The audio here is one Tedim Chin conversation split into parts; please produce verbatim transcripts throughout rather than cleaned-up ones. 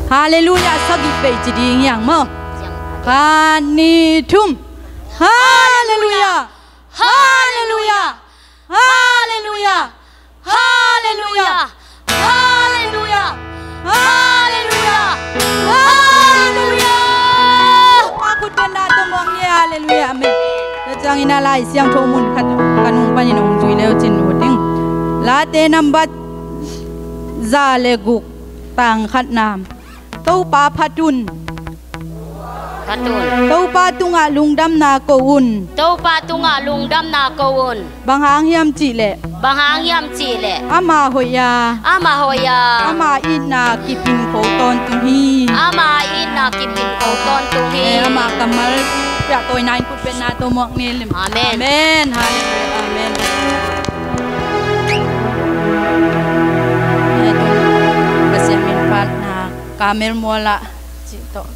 Halleluiah sagih vei ci ding hiang maw. Khat, nih, thum. Halleluiah. Halleluiah. Halleluiah. Halleluiah. Halleluiah. Halleluiah. Halleluiah. Khut beng na tawh muak ni. Halleluiah. Amen. Tua ciangin a Lai Siangtho mun khat ka nung panin hong zui leu cin ut ing. Late nambat za le guk, tang khatna. Topa phat un. Phat un. Topa tungah lungdamna ko un. Topa tungah lungdamna ko un. Bang hang hiam cih leh. Bang hang hiam cih leh. Ama hoih a. Ama hoih a. Ama itna kip in ko tawntung hi. Ama itna kip in ko tawntung hi. Eh, ama kammal piak tawh i nain khut beng na tawh muak ni lim. Amen. Amen. Halleluiah. Amen. Eh, tua Pasian min phatna. Kamel mual ah cih tawh.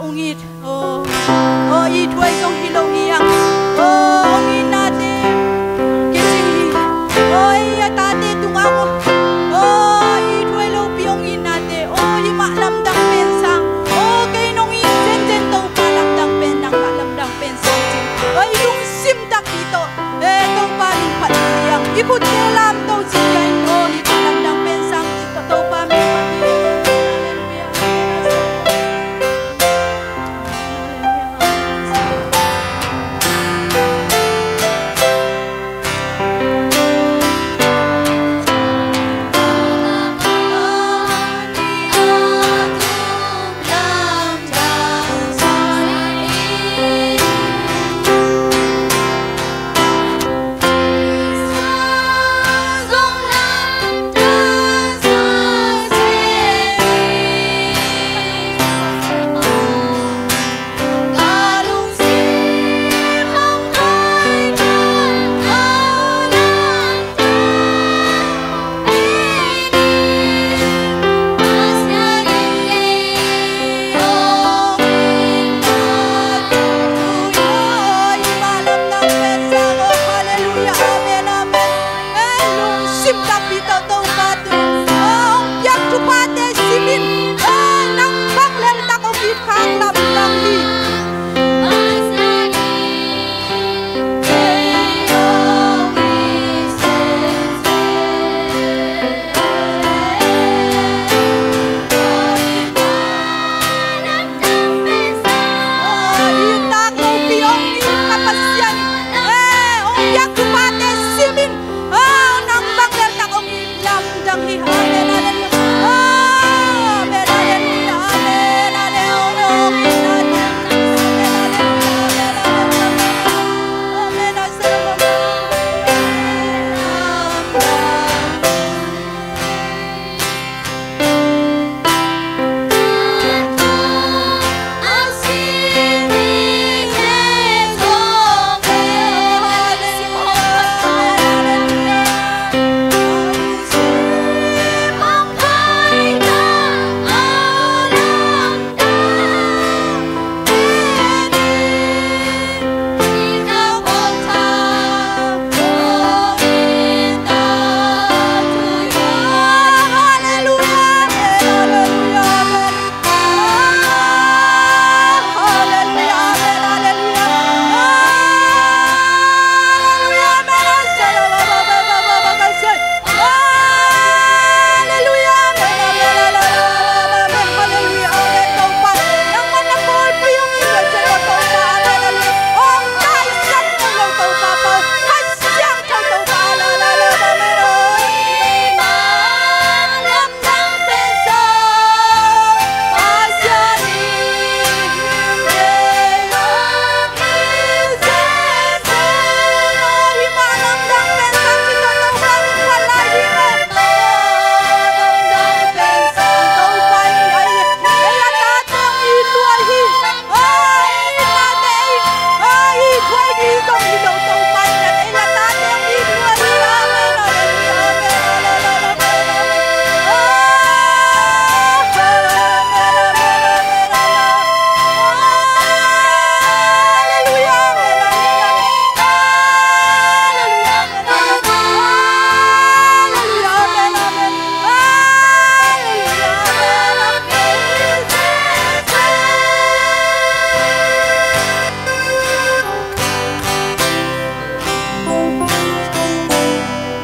Hong it. Oh, oh, i thuai zong hi lo hi hang. Oh, hong itnate kicing hi. Oh, ei a tate tungah, oh, i thuai lopi hong itnate. Oh, hi mah lamdang pen sang. Oh, kei nong it zenzen Topa lamdang pen, nangmah lamdang pen sang cin. Oh, i lungsim takpi tawh, eh, Topa min phat hi hang. I khut te lamto ci hi hang. Oh, hi mah lamdang pen sang cin tawh Topa min phat hi. Halleluiah. Lungsim takpi tawh Topa tungah hong piak thuphate simin, nang bang leltak hong it khak lamdang hi.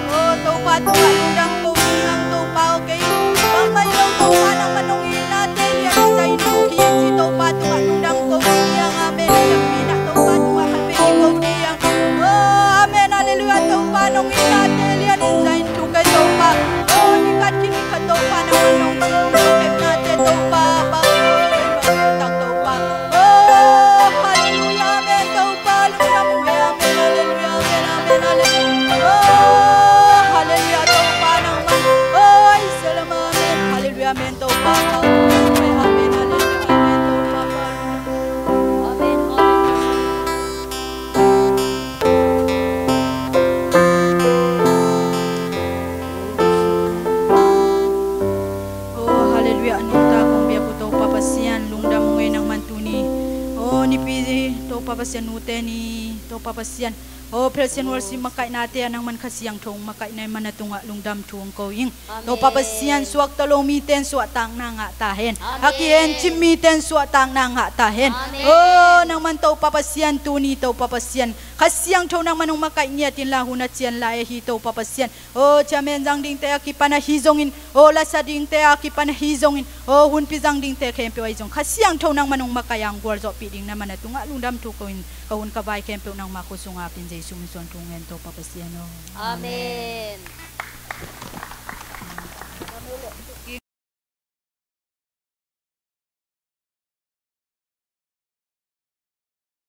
Oh, Topa tungah lungdam ko hi hang, Topa aw, kei bangmah hi lo Topa, nangmah nong itnate lian zahin thuk hi ci, Topa tungah lungdam ko hi hang. Amen. Amen. Topa tungah khat vei ko hi hang. Oh, amen. Halleluiah. Topa nong itnate lian zahin thuk kei Topa. Oh, ni khat khit ni khat Topa nangmah nong cing nong kepnate Topa, bang ko kei bang tak Topa. Oh, halleluiah, amen, Topa, lungdam ung e, amen, halleluiah, amen, amen, halleluiah. Oh, halleluiah, Topa, nangmah. Oh, i selam, amen, halleluiah, amen, Topa, amen, halleluiah, amen, Topa, amen, amen. Oh, halleluiah, a nungta kong biak uh Topa Pasian, lungdam ung e, nangman tuni Topa Pasian, nute ni Topa Pasian, aw Praise and Worship makaihnate ah nangman Kha Siangtho hong makaih na hih man a tungah lungdam thu hong ko ing. Topa Pasian, suakta lo mite in suahtakna ngah ta hen. A kikhencip mite in suahtakna ngah ta hen. Aw nangman Topa Pasian, tuni Topa Pasian, Kha Siangtho nangman hong makaih ngiat inla, hun a ciang lai ahi Topa Pasian, aw chairman zang dingte a kipan ahi zongin, aw lasa dingte a kipan ahi zongin, aw hunpi zang dingte khempeuh ahi zong, Kha Siangtho nangman hong makaih a hong gualzawhpih ding na man a tungah lungdam thu ko ing. Ka hun ka vai khempeuh nangma khut sungah apin, Jesu min suang thu ngen Topa Pasian aw. Amen.